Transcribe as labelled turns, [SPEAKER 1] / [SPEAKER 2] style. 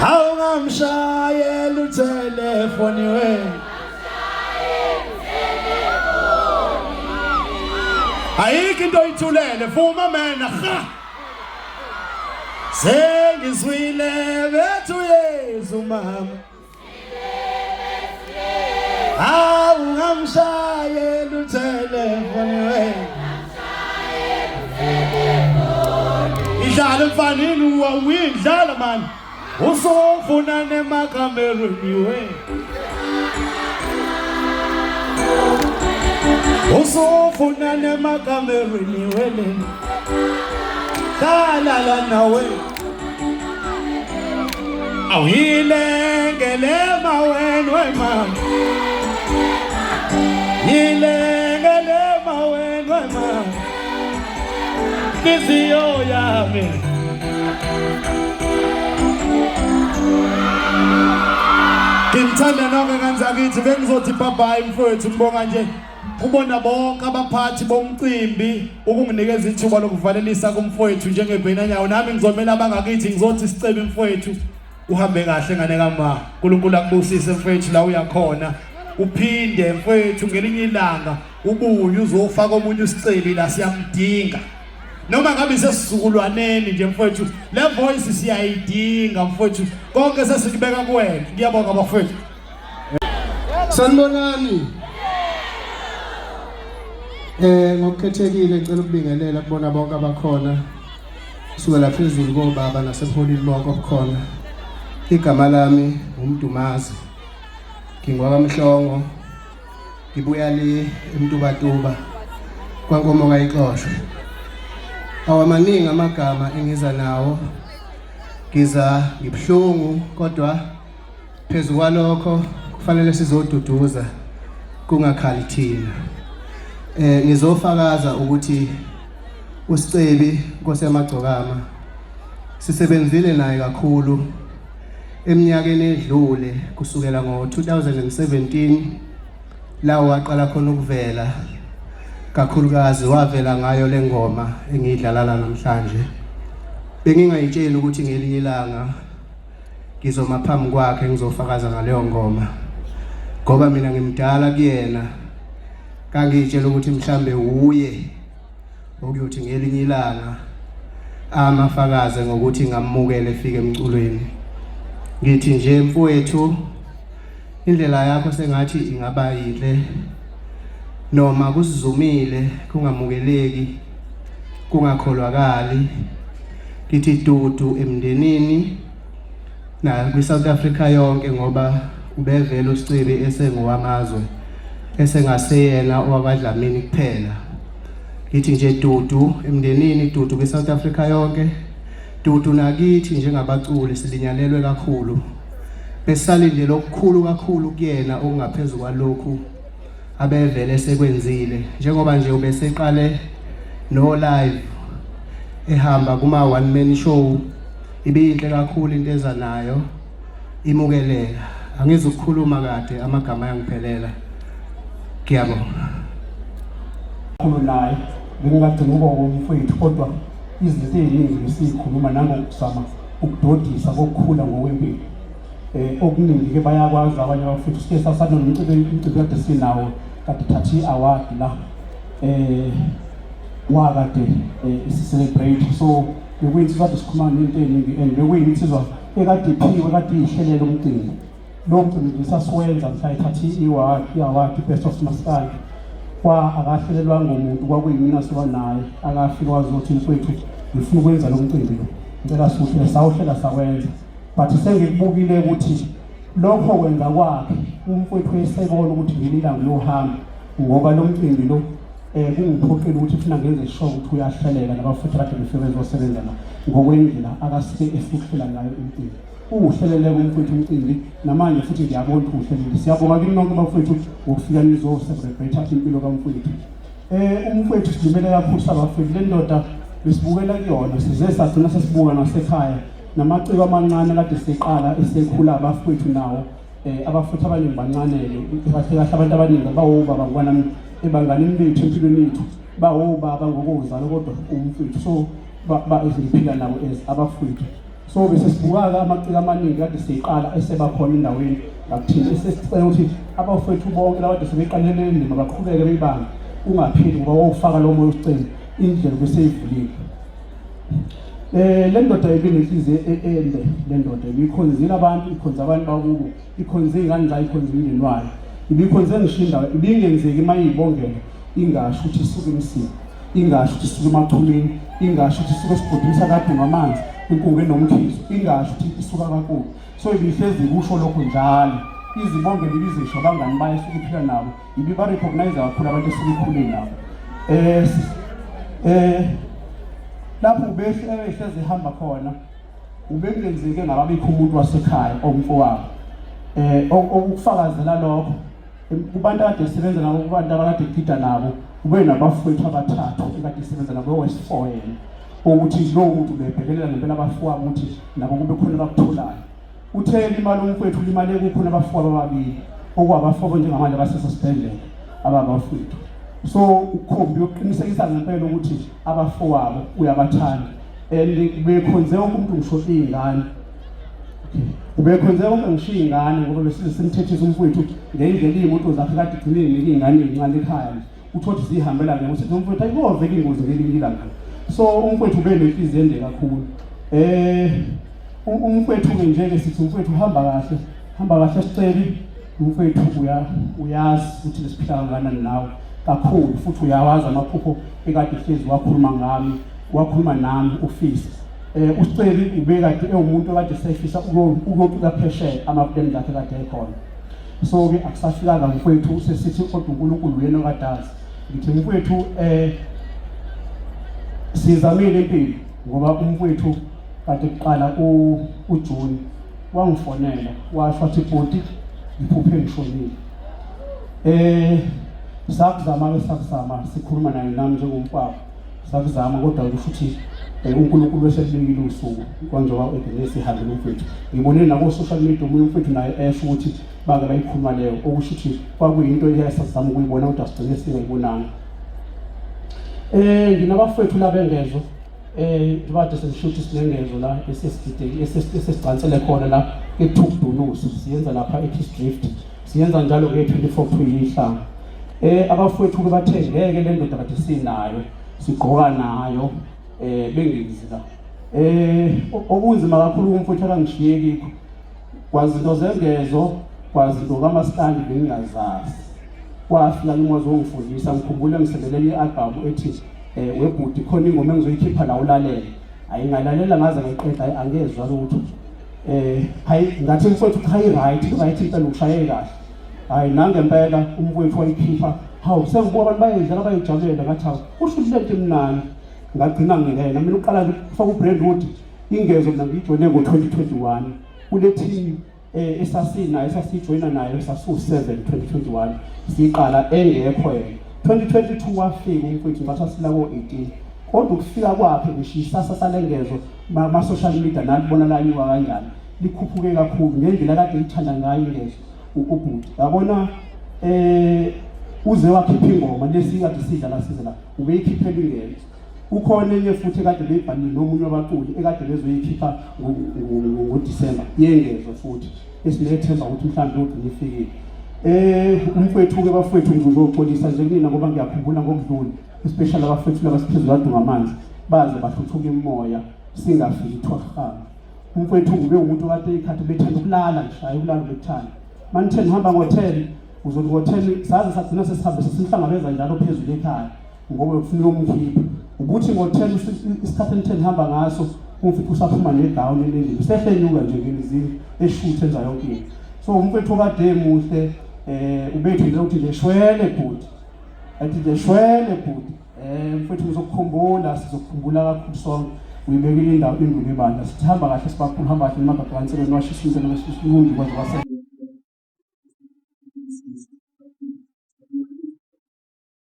[SPEAKER 1] Awungamshayela uthelefoni we. Ayikho into oyithulele vuma mena ha. Sengizwile bethu Yesu mama. Awungamshayela uthelefoni we. Idlala mfanini wawindlala mani. Usofuna nemakamerweni we. Usofuna nemakamerweni wele. Hlala nawe. Awuyilengele maweni we mama. Yilengele maweni we mama. Inhliziyo yami. Ngithanda nonke kanzakithi bengizothi bye bye mfowethu ngibonga nje kubona bonke abaphathi bomcimbi ukunginikeza ithuba lokuvalelisa kumfowethu njengebhenanyawo nami ngizomela abangakithi ngizothi sicebe mfowethu uhambe kahle ngane kama uNkulunkulu akubusise mfowethu la uyakhona uphinde mfowethu ngelinye ilanga ubuye uzofaka omunye usicebi la siyamdinga noma ngabe sesizukulwaneni nje mfowethu le voice siyayidinga mfowethu konke sesikubeka kuwena ngiyabonga bafowethu.
[SPEAKER 2] Sanibonani. Ngokukhethekile ngicela ukubingelela kubona bonke abakhona kusukela phezulu kobaba nasebuholini bonke obukhona. Igama lami uMdumazi. NgingwakaMhlongo. Ngibuya le eMtubatuba kwaNkomo kayixoshwe. Awamaningi amagama engiza nawo. Ngiza ngibuhlungu kodwa Phezu kwalokho kufanele sizoduduza kungakhali thina. Ngizofakaza ukuthi uSicebi Nkosi yamagcokama sisebenzile naye kakhulu eminyakeni edlule kusukela ngo-2017 la waqala khona ukuvela kakhulukazi wavela ngayo le ngoma engiyidlala la namhlanje. Bengingayitsheli ukuthi ngelinye ilanga ngizoma phambi kwakhe ngizofakaza ngaleyo ngoma ngoba mina ngimdala kuyena kangitshela ukuthi mhlambe wuye okuyothi ngelinye ilanga amafakaze ngokuthi ngamukele efike emculweni. Ngithi nje mfowethu, indlela yakho sengathi ingaba yinhle noma kusizumile kungamukeleki kungakholwakali. Ngithi dudu emndenini na kwi-South Africa yonke ngoba ubevele uSicebi esengowamazwe esengaseyena owakwaDlamini kuphela. Ngithi nje dudu emndenini, dudu kwi-South Africa yonke, dudu nakithi njengabaculi silinyalelwe kakhulu. Besalindele okukhulu kakhulu kuyena okungaphezu kwalokhu abevele sekwenzile njengoba nje ubeseqale no live ehamba kuma one man show. Ibiyinhle kakhulu into eza nayo imukeleka. Angizukukhuluma kade amagama ayangiphelela. Ngiyabonga.
[SPEAKER 3] Kakhulu naye bengingagcina ukuba umfowethu kodwa izinto ey'ningi besiyikhuluma nangokuzama ukudodisa kokukhula ngokwempilo. Okuningi ke bayakwazi abanye abafowethu sike sasanomcimbi umcimbi kade sinawo kade thatha i-award la wakade isi-celebrate so bekuyinsizwa kade sikhuluma ngento ey'ningi and bekuyinsizwa ekade iphiwe kade iyihlelela umcimbi. Lo mcimbi nje sasiwenza mhla ethatha i-award i-best of maskandi kwa akahlelelwanga umuntu kwakuyimina siba naye akafika wazothi mfowethu ngifuna ukwenza lo mcimbi lo ngicela siwuhlele sawuhlela sawenza but sengikubukile ukuthi lokho kwenza kwakhe umfowethu esebona ukuthi ngelinye ilanga uyohamba ngoba lo mcimbi lo kungiphoqile ukuthi funa ngenze sure ukuthi uyahleleka nabafowethu kade befike bezosebenza la ngokwendlela akasuke efuhlela ngayo umcimbi. Uwuhleleleke umfowethu umcimbi namanje futhi ngiyabona ukuthi uwuhlelile. Siyabonga kini nonke bafowethu ngokufika nizo-celebrate impilo kamfowethu. Umfowethu silimele kakhulu sabafowethu le ndoda besibukela kuyona size sagcina sesibuka nasekhaya namaciko amancane kade siqala esekhula abafowethu nawo. Abafowethu abaningi bancane-ke kahle kahle abantu abaningi bawobaba ngoba nami ebanganini bethu empilweni yethu bawobaba ngokuzalwa kodwa umfowethu so ngiphila nabo as abafowethu. So bese sibuka-ke amaciko amaningi kade siyiqala esebakhona endaweni ngakuthina, esesicela ukuthi abafowethu bonke labade sebeyiqalele le ndima baqhubeke beyibambe, ungapheli ngoba wawufaka lo moya uSicebi, indlela beseyivulile. Le ndoda ibinenhliziyo ende, le ndoda ibikhonzile abantu, ikhonza abantu bakubo, ikhonze iy'ngane zayo, ikhonze umndeni wayo, ibikhonze ngisho indawo ibingenzeki uma iyibongela ingasho ukuthi isuke emsini, ingasho ukuthi isuke emachumini, ingasho ukuthi isuke esigodini sakadunga amanzi inkungu enomkhizo, ingasho ukuthi isuka kakhulu. So ibihlezi ikusho lokho njalo, izibongela ibizisho abangani bayo esuke iphila nabo, ibiba-recognize kakhulu abantu esuke ikhule nabo. Lapho ubehlezi ehamba khona ubekungenzeki engakabikho umuntu wasekhaya omfowabo. Okufakazela lokho kubantu akade esebenza nabo, kubantu abakade egida nabo, ube nabafowethu abathathu ekade esebenza nabo, owesi-4 yena, ukuthi lowo muntu ubebhekelela ngempela abafowabo ukuthi nabo kube khona abakutholayo. Uthe limala umfowethu, limale kukhona abafowabo ababili okwabafowabo njengamanje abasesesibhedlela ababafowethu. So ukhombi yokuqinisekisa ngempela ukuthi abafowabo uyabathanda and bekhonze wonke umuntu ngisho iy'ngane, ubekhonze wonke ngisho iy'ngane, ngoba besize simthethisa umfowethu ngendlela iy'moto zakhe kade igcine inika iy'ngane ey'ncane ekhaya nje, uthole ukuthi ziyihambela ngeke usithi umfowethu ayikovela ingozi ngelinye ilanga. So umfowethu ube nenhliziyo ende kakhulu. Umfowethu-ke nje-ke sithi umfowethu uhamba kahle, hamba kahle Sicebi, umfowethu uyazi ukuthi lesiphila kangakanani nawe kakhulu, futhi uyawazi amaphupho ekade hlezi wakhuluma ngami, wakhuluma nami ufisa. USicebi ubekade ewumuntu okade sefisa ukuyocula phesheya, amaplani akhe kade ekhona. So-ke akusafikanga mfowethu, sesithi kodwa uNkulunkulu uyena okadazi. Ngithi mfowethu sizamile impilo, ngoba umfowethu kade kuqala uJune wangifonela washo wathi bhuti ngiphuphe ngishonile. Sakuzama-ke, sakuzama sikhuluma naye nami njengomfabo, sakuzama kodwa kusho ukuthi uNkulunkulu weselibekile usuku kwanjengoba egcine sihambile umfowethu. Ngibonile nako-social media omunye umfowethu naye esho ukuthi bake bayikhuluma leyo, okusho ukuthi kwakuyinto eyayisazama ukuyibona kodwa sigcine singayibonanga. Nginabafowethu la bengezo, njengoba kade sengisho ukuthi sinengezo la esesigide esesigcansele khona la eThukdunusa, siyenza lapha eKiss Drift, siyenza njalo nge-24 kuyihlanga. Abafowethu-ke bathe ngeke le ndoda kade sinayo sigqoka nayo bengenzi la. Okunzima kakhulu kumfowethu akangishiye kikho kwazinto zengezo, kwazinto kamaskandi bengingazazi. Kwafika imozi wongifundisa, ngikhumbule ngisendelele i-albhamu ethi webhuti khona ingoma engizoyikhipha la ulalele. Hayi ngalalela ngaze ngayiqeda, hayi angezwa lutho. Hayi ngathi mfowethu cha i-right, i-right impela ushaye kahle. Hayi nangempela umfowethu wayikhipha, hawu sengibuka abantu bayayidlala bayijabulela, ngathi hawu kusho ukuthi lento imnandi. Ngagcina ngingena mina uqala kufaka uBrandwood ingezo, mina ngiyijoyine ngo-2021 kule team esasinayo esasijoyina nayo sasiwu-7 2021 siqala engekho yena. 2022 wafika umfowethu ngathi asila ko-18, kodwa ukufika kwakhe ngisho isasa salengezo ma-social media nalibona lanyuka kanjani, likhuphuke kakhulu ngendlela kade iyithanda ngayo ingezo ubhuti. Yabona uze wakhipha ingoma lesi kade sidlala size la, ubeyikhiphela ingezo. Ukhona enye futhi ekade beyibhalile nomunye wabaculi ekade bezoyikhipha ngoDisemba yengezo futhi, esinethemba ukuthi mhlawumbe yogcina ifikile. Umfowethu-ke bafowethu ngizoxolisa nje kunina ngoba ngiyakhumbula ngokudlula, especially abafowethu laba siphezulu kadunga amanzi baze bahluthuka imimoya singafiki kuthiwa Umfowethu ube umuntu okade ikhathi bethanda ukulala nje, hayi ukulala ubekuthanda. Manithe nihamba ngo-10, uzothi ngo-10 saze sagcina sesihambe sesimhlangabeza njalo phezulu ekhaya ngoba ufuna uyomkhipha. Ukuthi ngo-10 isikhathi enithe nihamba ngaso umfowethu usaphuma negawuni elendini, usehle enyuka nje ngelizini eshuthe enza yonke into. So umfowethu okade emuhle ubethu nje uthi nje shwele bhuti, athi nje shwele bhuti. Mfowethu ngizokukhumbula, sizokukhumbula kakhulu sonke. Uyibekile indawo induku ebandla. Sithamba kahle sibakhulu, hamba kahle nemagagqanselweni washisa umntwana wesibundu kwaze kwase.